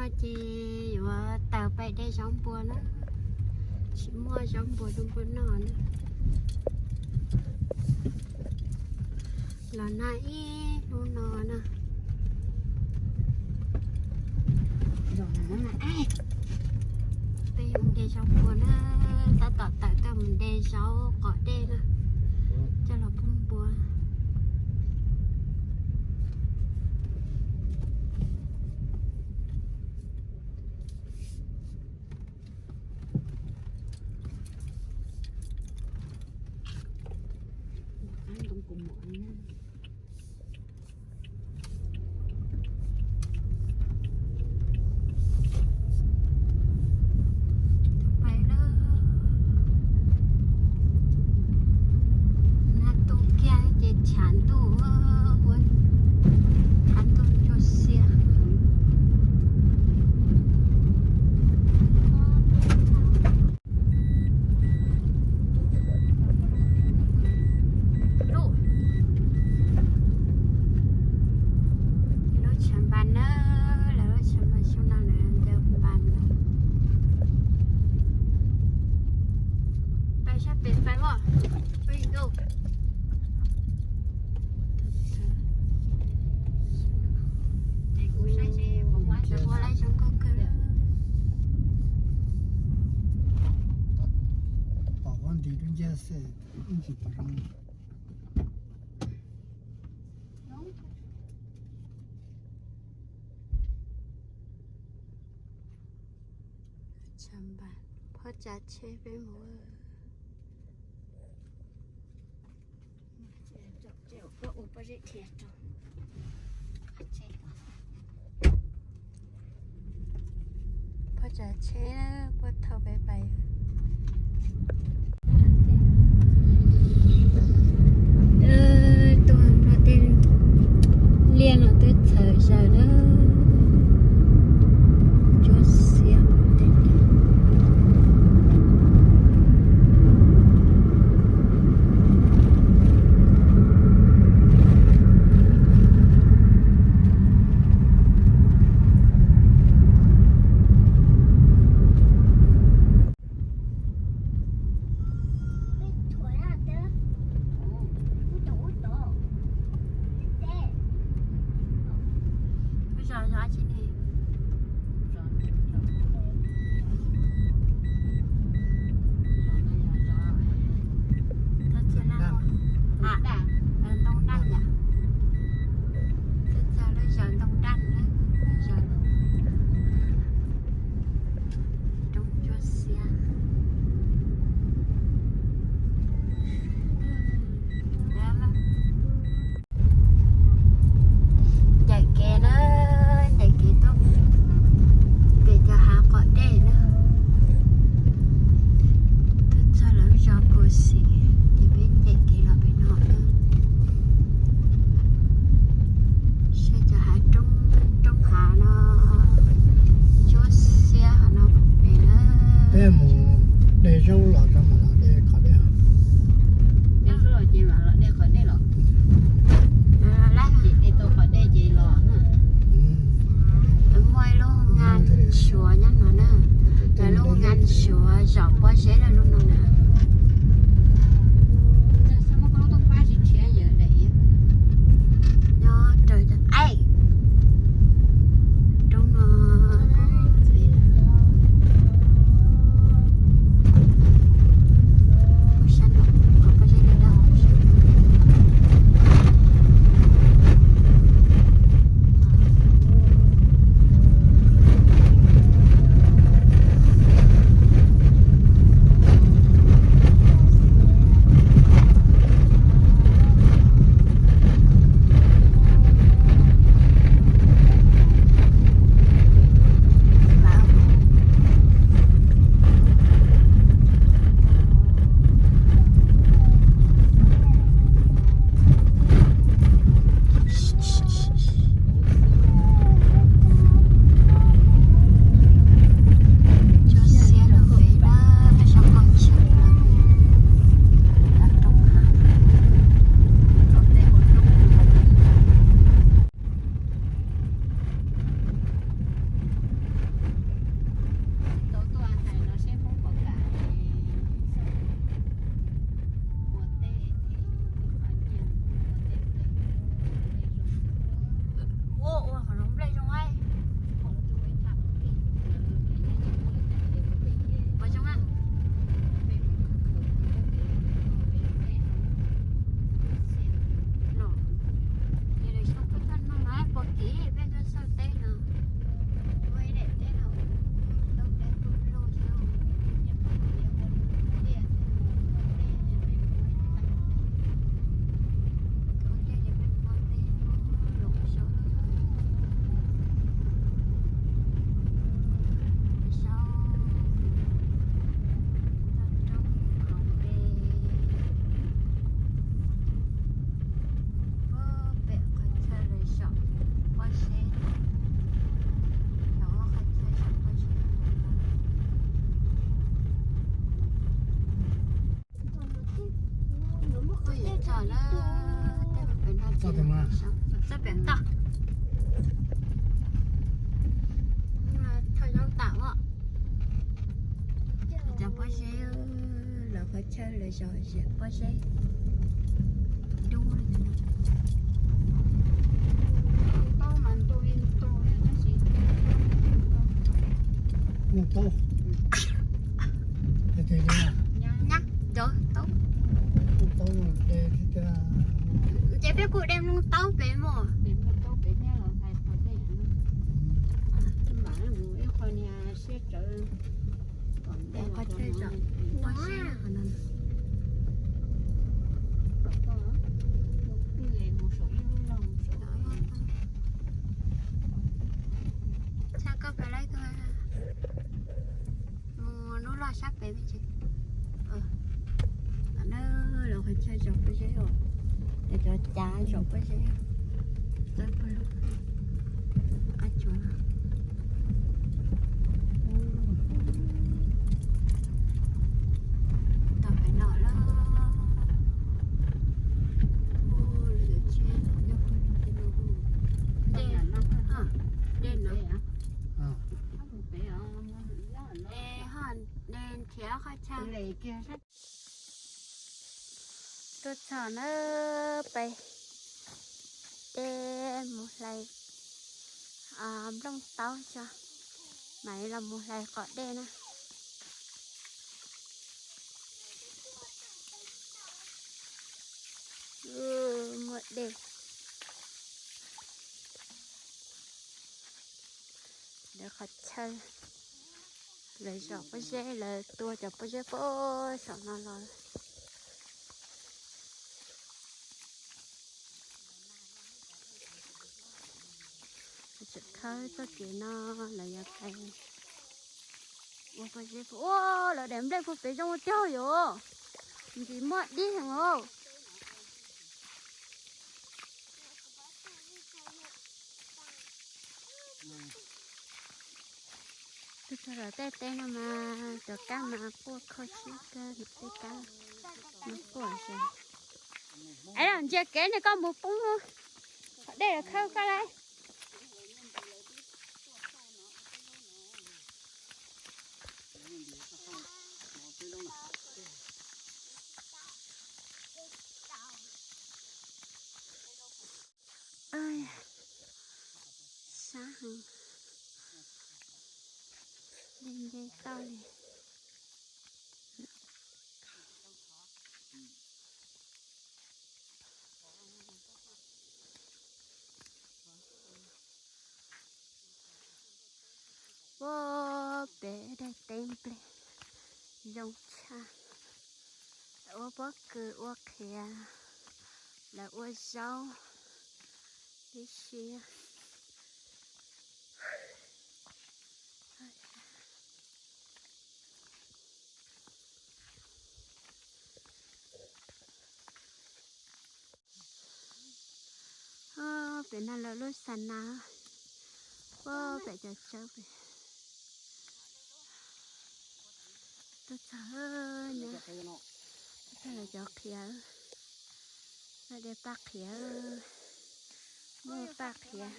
Ces yuav tawm pais de zaub npua na, tsis muaj zaub npua rau npua noj na. Los nag ib hnub no na. Peb yuav mus de zaub npua na, tab tom tawm tuaj mus de zaub qos dej na, coj los pub npua. Nag tu kiag ces tshav ntuj, tshav ntuj ntsuag xiab. Lub tshav npas na, lawv lub tshav npas xyoo no lawv ncaws npas na. Pais sab pem pais os. Peb ua zoo nkauj kawg. Pom qab nti lub ncaj xwb, tsis pom zoo. Tshav npas, phab tsav tsheb peb mus. Phab tsav tsheb puab thauj peb pais. Tuaj nrog tej liaj no twb txhawv zaws na. Ntsuab xiab. Ntoo daj yom. Txog lub zos ntoo daj na, lub zos roob ntsuab xiab. Ncaim kev na, ncaim kev tuaj pem cov hav qos dej na. Tuaj txog lawv zos Kaus Xim ces peb ncaim kev los pem no na. Saib cov hav roob, roob hav no ntsuab xiab hov no pem na. Peb mus de zaub los tso mam los de qos dej. De zaub los ces mam los de qos dej los. Ces de tau qos dej ces los. Muaj ib lub ngan Suav nyob no na. Lawv lub ngan Suav zaum pob zeb lawm lub no na. Nyob raws cov aim roob no. Txoj pem toj. Thoj zaub tam os. Cov pob zeb, lawv qhov chaw lawv zov pob zeb dub. Nyab cov taub. Ces peb kuj de mloog taub pem mus. Qhov chaw zov pob zeb qhov no. Tshaj koj pem lawm tuaj. Mus lub loj sab pem me ntsis. Lawv qhov chaw zov pob zeb os. Cov cav zov pob zeb. Txawb pawg lug qab tsuas no. Tau pem no lawm. Dej no. Dej ho, dej nrhiav qhov chaw. Tuaj txog na, peb dej mus hlais nplooj taub tso, mam li los mus hlais qos dej na. Muaj dej. Lawv qhov chaw, lawv zov pob zeb, lawv tua cov pob zeb puag saum no los. Tseem khawb txoj kev no, lawv yuav pais ua pob zeb puag, ua lawv daim nplej puag pem zoo tiag yom. Ntxim muaj dib heev os. Tuaj txog tom tej teb no mas cov kab mas quaj kho siab kawg, tej kab mas quaj xwb. Es los ntsia kev ne, koj mus poob qhov dej los khawb koj lauj. Sab heev, nce nce toj li. Puag pem daim teb nplej zoo tshaj. Lawv ua pob kws ua qhiav, lawv ua zaub tib si. Pem no lawv lub xa na, puag pem cov tsawb pem. Tuaj txog, tuaj txog lawv cov qhiav, lawv de paj qhiav, muaj paj qhiav.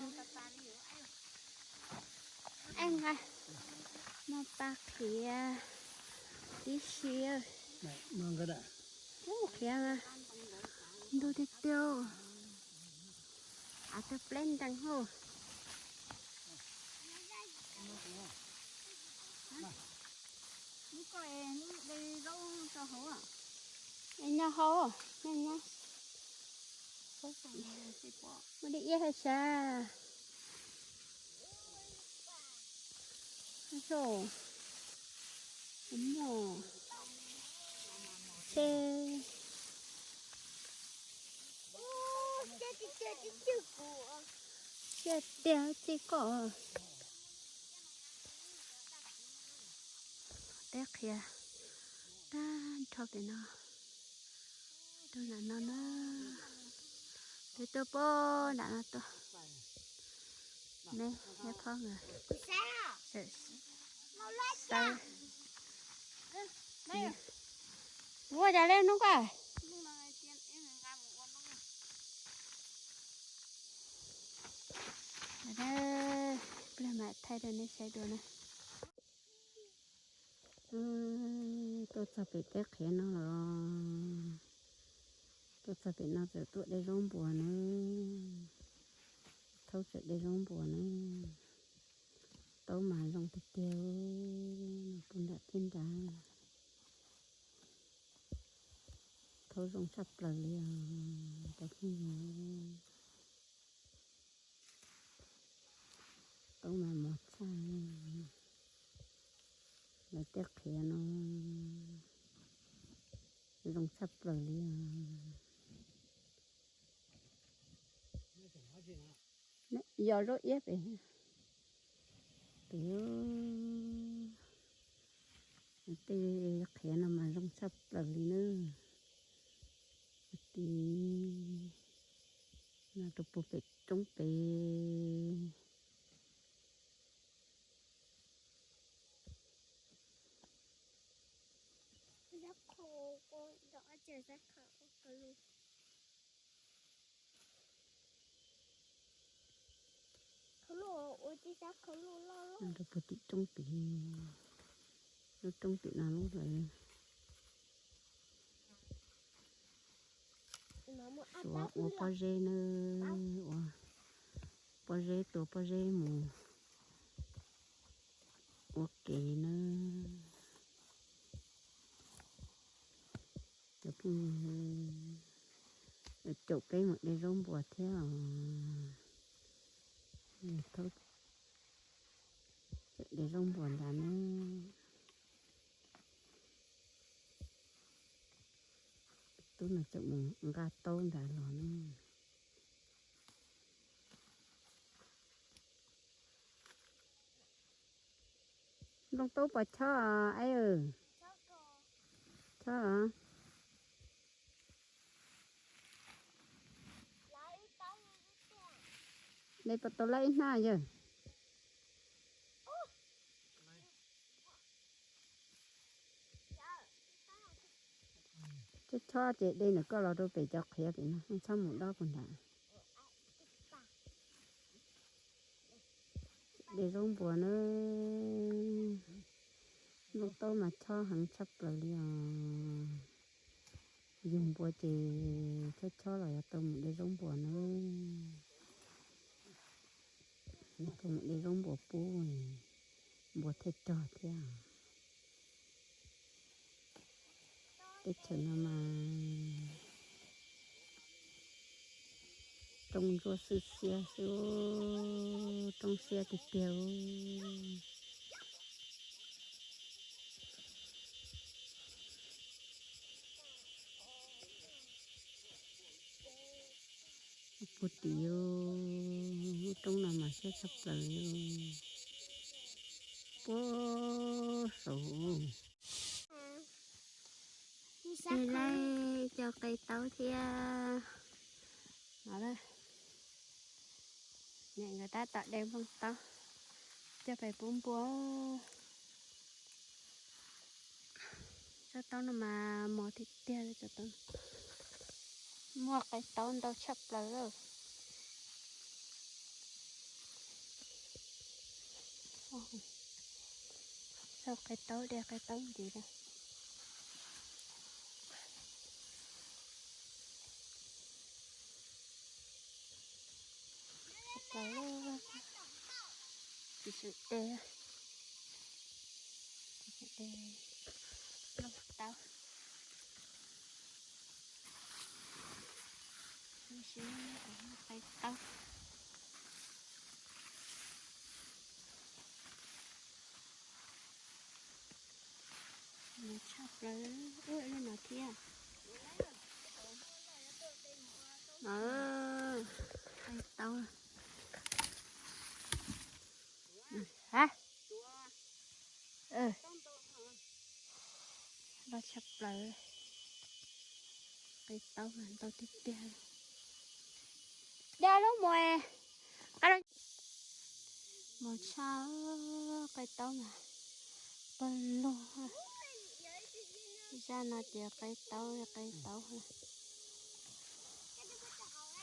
Eej nqa, muaj paj qhiav tib si. Ub, qhiav mas ntug tiag tiag. Av tawg pleb ntees hauj. Nyob hauv, nyob nyob. Muaj dej iab hais sas. Muaj, ces siab tiag txij koj. Teb qhiav tag nrho pem no. Tuaj nram no na. Peb tuaj puag nram no tuaj. Me, me phob nkawd. Ua cas li hnub koj? Pliag mam thaij rau nej saib dua na. Tuaj txog pem teb qhiav no los, tuaj txog pem no txawm tuaj de zaub npuas na. Thaub txawm de zaub npuas na. Taub mas zoo tiag tiag, puag nram tiaj nrad. Thaub zoo tshaj plaws li os cov phooj ywg. Taub mas mos tshaj, lawv tej qhiav no zoo tshaj plaws li os. Yos zaub iab pem, pem tej qhiav no mas zoo tshaj plaws li na. Tid no rau puag pem roob pem. Rau puag tim roob tid, lub roob tim no lub lawm. Suav ua pob zeb nawb, ua pob zeb, tua pob zeb mus ua kev nawb. Cov phooj ywg, caum peb mus de zaub npuas thiab os. Thaub de zaub npuas nrad nawb. Tub no tseem mus nqa taub nrad los na. Nplooj taub pos chob, chob los? De puas tau laib ib hnab yawg? Chob chob ces de ntawm koj los rau pem cov qhiav pem no, txhob mus dob puag nrad. De zaub npuas nawb. Nplooj taub mas chob heev tshaj plaws li os. Yug npua ces chob chob los yuav tau mus de zaub npuas nawb. Yuav tau mus de zaub npuas pub, npua thiaj cog thiab. Teb chaws no mas roob ntsuab xwb xiab xwb, roob siab tiag tiag. Puag tim lub roob no mas siab tshaj plaws li. Puag saud. Ib leeg cog qe taub thiab no. Niam nkawd tab tom de nplooj taub coj pem pub npua. Tsob taub no mas mos tiag tiag li, tsob taub. Muaj qe taub ntau tshaj plaws lawm. Sau qe taub, de qe taub ntxiv na. Tsis tseem de, tsis tseem de nplooj taub. Qe taub. Tshaj plaws, ua li no thiab. Qe taub. Ha, loj tshaj plaws. Qe taub mas ntau tiag tiag. Dab lub mus, qab mos tshaj, qe taub mas pawg lug. Zaj no ces qe taub, qe taub.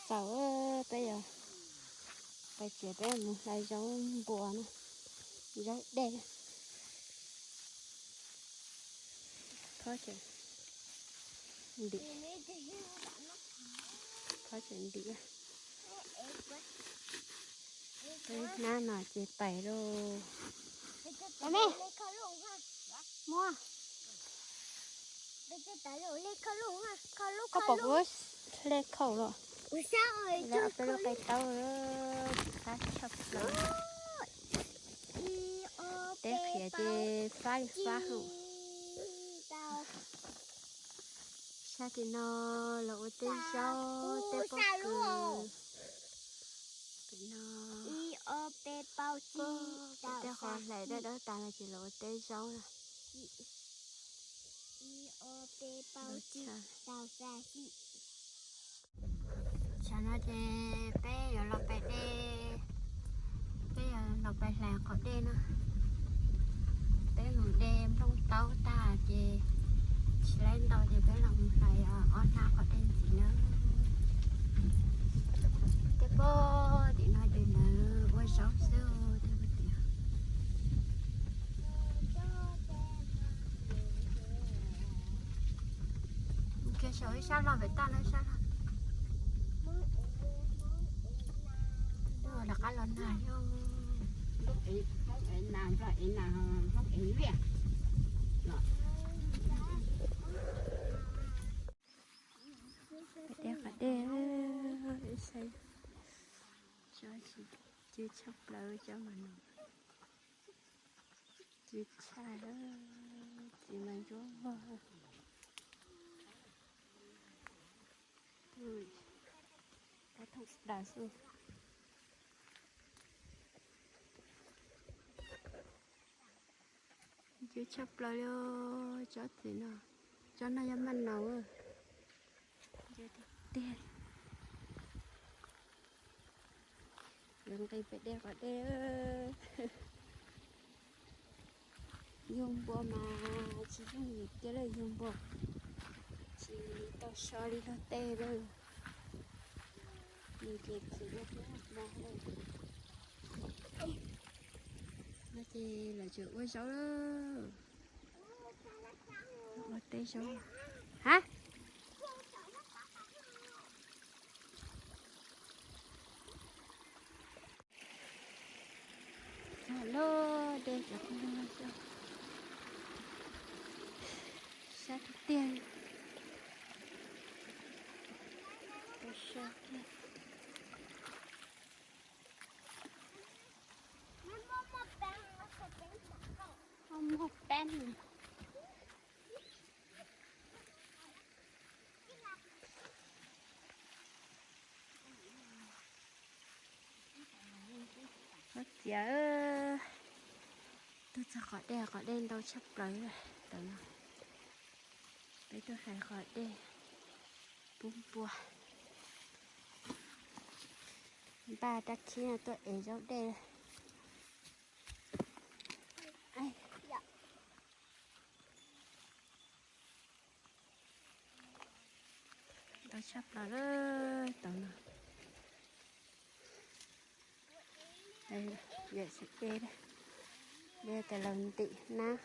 Txawm peb yog Pais txiav peb mus hlais zaub npua na, zaub dej. Khob tseem ntim, khob tseem ntim. Peb hnab no ces pais lauj. Muaj. Koj pom kuv hle khaum los? Peb lub qe taub txim fab tshaj plaws. Teb qhiav ces fab li fab hauv. Sab tim no los ua teb zaub, teb pob kws. Tim no, peb tej qhov hlais dawb dawb tas no ces los ua teb zaub na. Tsam no ces peb yuav los pais de, peb yuav los pais hlais qos dej na. Peb mus de nplooj taub tag ces tsis laib ntau ces peb los mus hlais ob hnab qos dej ntxiv na. Tej pob tim no ces lawv ua zaub xwb, tej pob tim. Mus kiag saum ib sab log pem toj no, ib sab log. Rov qab los nag thiab. Peb de qos dej, saib, cw tshaj plaws cov mas no. Cw tshaj, txiv mas ntsuab vog. Tab thooj daws xwb. Cw tshaj plaws li, tsob txiv no, tsob no yog maj naus. Tiag, yuav nqis pem dej qos dej. Yug npua mas tsis yooj yim kiag lawm, yug npua tsis tau so li luag tej lawm. Nws ces txiv ua hnub ua hmo lawm. No ces lawv tseem ua zaub lawm. Ua teb zaub. Ha? Loj dej cov phooj ywg, sab tiag tiag. Tau so kiag. Muaj peb. Txiav, tuaj txog qos dej, qos dej ntau tshaj plaws li ntawd no. Peb tuaj hlais qos dej pub npua. Npaj rab khib no tuaj ev zaub dej. Ntau tshaj plaws lawm tau no. Yawm xeem de, de tas los ntim hnab.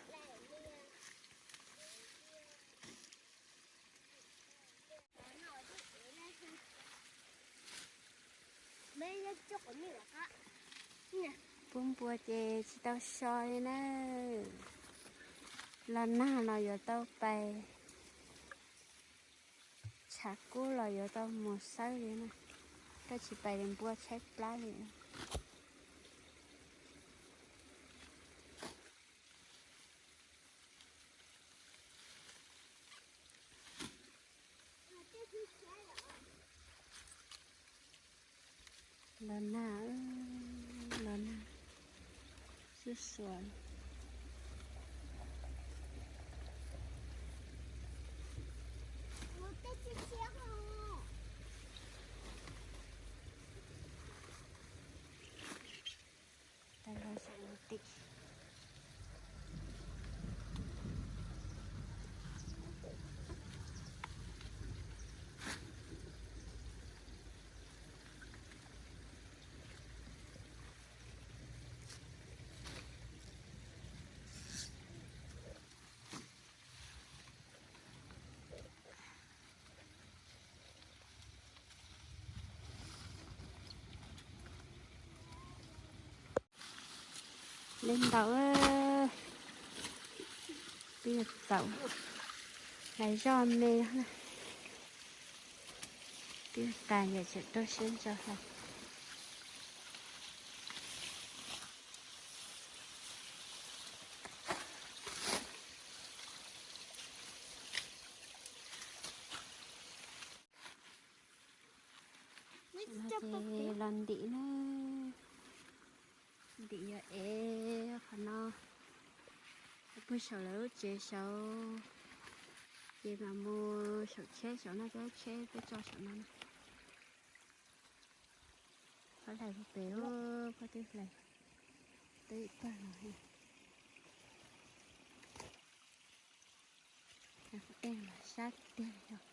Pub npua ces tsis tau so li na. Los nag los yuav tau pais, tshav kub los yuav tau mus xawb li na. Koj tsis pais npua tshaib plab li. Los nag, los nag, sib xuas. Tas los saum tim. Li ntawd, twb txaus, hlais zoj me na. Twb tas yam tseem rau siab ntso hlais. Ces los ntim na, ntim yog ev qhov no, puag saum lawv lub tsev saud, ces mam mus saum tsheb saum no, cov tsheb peb tso saum no. Phob hlais pem, phob twb hlais, twb pag no. Tej no sab tiag yog.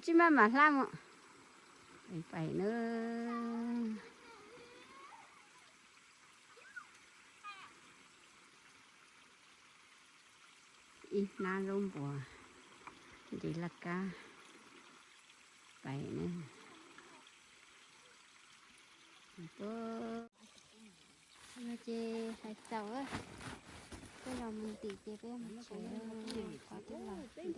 Tsis maj mam hlab mus. Pais na. Ib hnab zaub npuas nti laj kab pais na. No ces hlais txaus, peb los mus ntim ces peb mus tsev, qhov twb los ntim.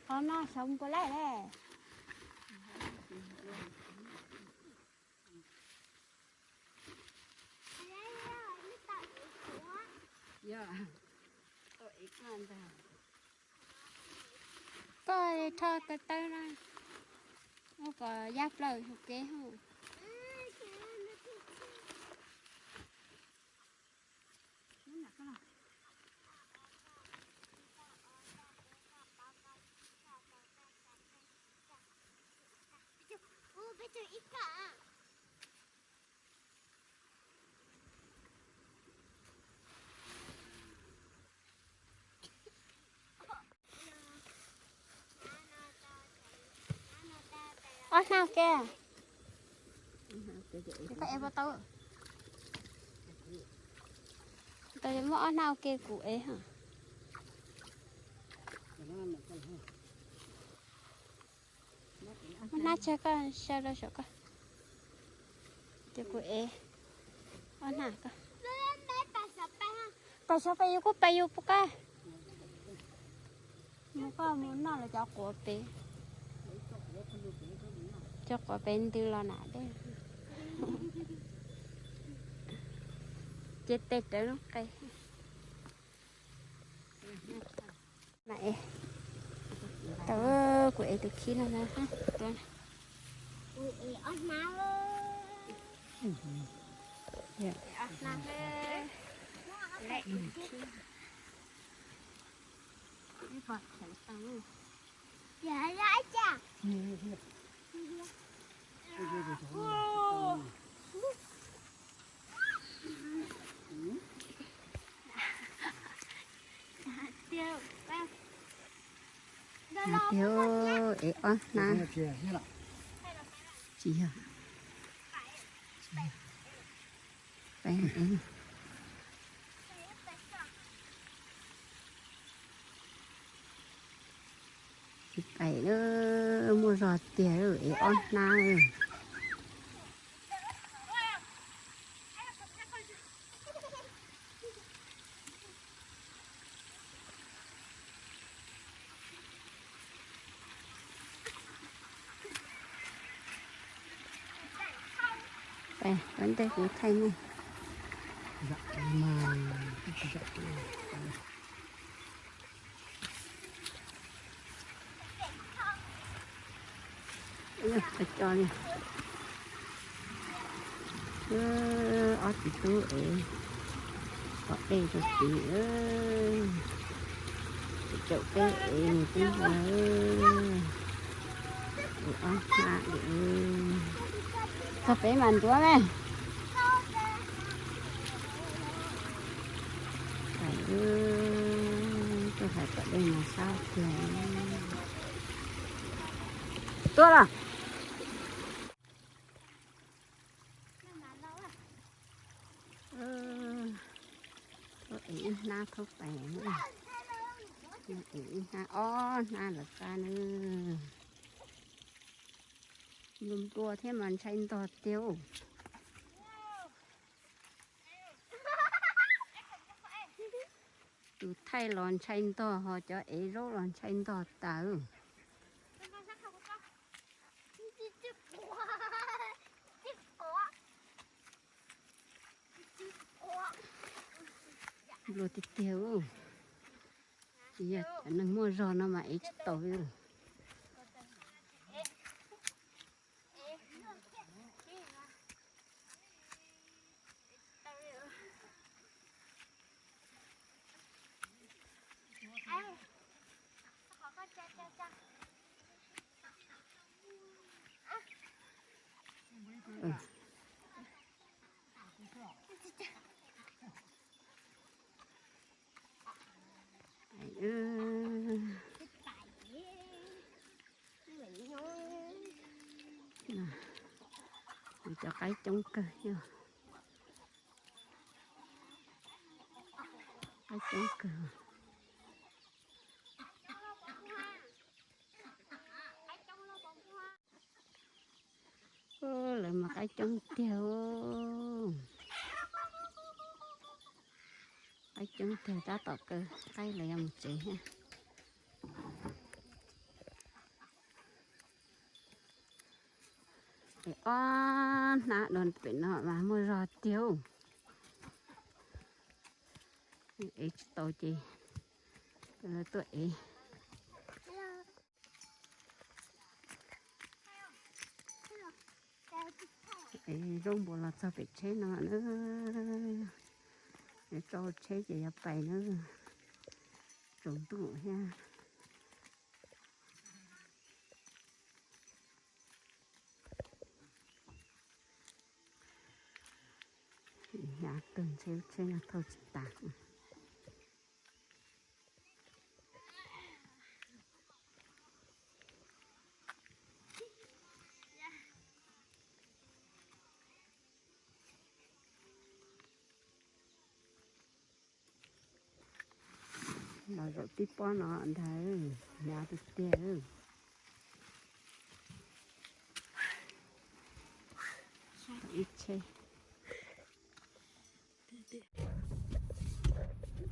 Qhov no xyov puas laij le. Koj rho tawv tawv na, ua kom ya plaws hauv kev hauj. Ob hnab ke. Koj ev puas tau? Tau, muab ob hnab ua ke kuv ev. Muab hnab tseg koj saw rau saum koj. Ces kuv ev ob hnab koj. Pais xyov pais yus kuj pais yus puas koj. Mus koj mus noj lawv cov quav pem. Cov quav pem ntws los nam dej. Ces tes rawv lub qe. Mam ev. Tau, kuv ev tus khib no na. Tiag, ev ob hnab. Tsis yog. Tsis pais lawm, muaj zog tiag, ev ob hnab. Ua ntej kuv thaij nej. Cov co li. Ob txiv tub ev, pom dej rau tid. Caum peb ev mus teb npua. Ev ob hnab. Txog pem mas ntxuav me. Tuaj hais tom dej mas sab tiag. Tuaj los. Tuaj ev ib hnab thaub pais, ev ib hnab ob hnab lawv qab na. Nplua nplua thiab mas ntshai ntog tiag. Tus thaij los ntshai ntog ho cov ev zaub los ntshai ntog tas. Nplua tiag tiag. Tsis yog neeg muaj zog no mas ev tsis tau li. Cov qaib coob kawg, qaib coob kawg. Lawv mas qaib coob tiag. Qaib coob tiag, tab tom kaw qaib lawv yuav mus tsev thiab. Es ob hnab dua pem no mas muaj zog tiag. Ev tsis tau ces lawv tuaj ev. Es zaub npua los txog pem tsheb no na. Tso tsheb ces yuav pais na. Tsaus ntuj thiab. Hnyav kawg, ntshe lub tsheb no thauj tsis tas. Los zaum tib pob no ntag, hnyav tiag tiag. Ib tsheb.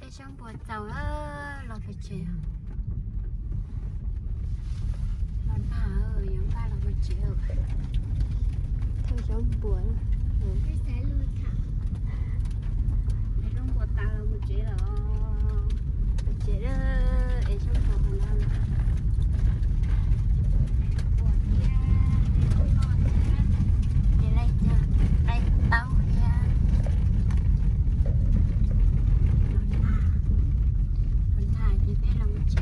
Tej xyoob npua txaus los pem tsev. Los nag yuav npaj los pem tsev. Thauj xyoob npua. Tej xyoob npua tas los mus tsev lawm. Pem tsev lawm, es xyoob npua no. Ces lawv cog qaib taub thiab. Los nag, los nag ces peb los mus tsev.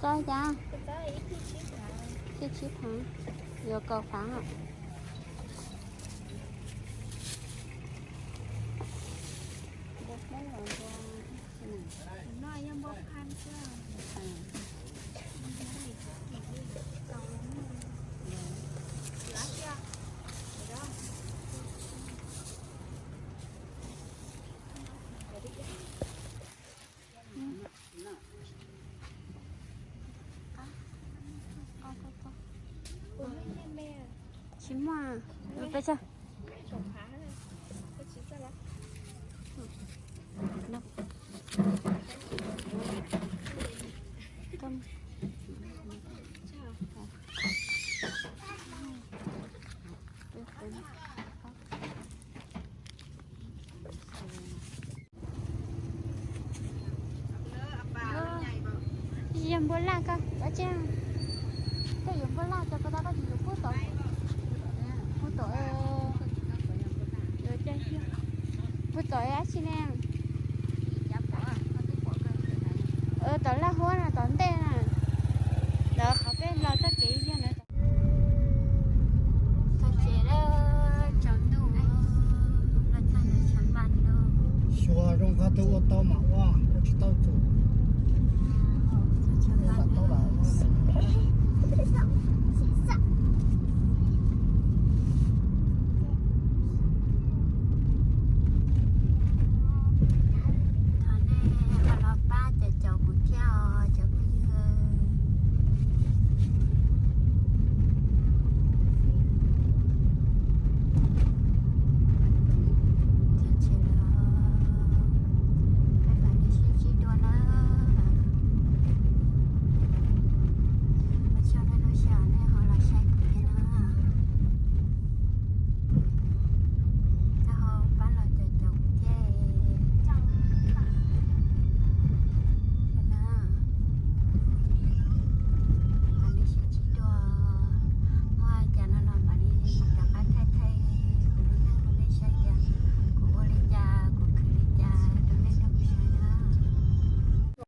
Txob cas? Thij tsib phav, yuav kaum phav. Tsis muaj, peb tsawg. Yog npua laj koj, koj tsis, koj yuav npua laj ces koj tau, koj tsis yuav pub tom, pub tom, pub tom dab tsi ne? Tom laj huab no tom ntej na, ntawd qhov peb los txoj kev yog na. Txog tsev lawm, tsaus ntuj, los txog ntawm Xeev Las no. Xyuas zoo qhov twg ua tau mam ua, ua tsis tau tsum.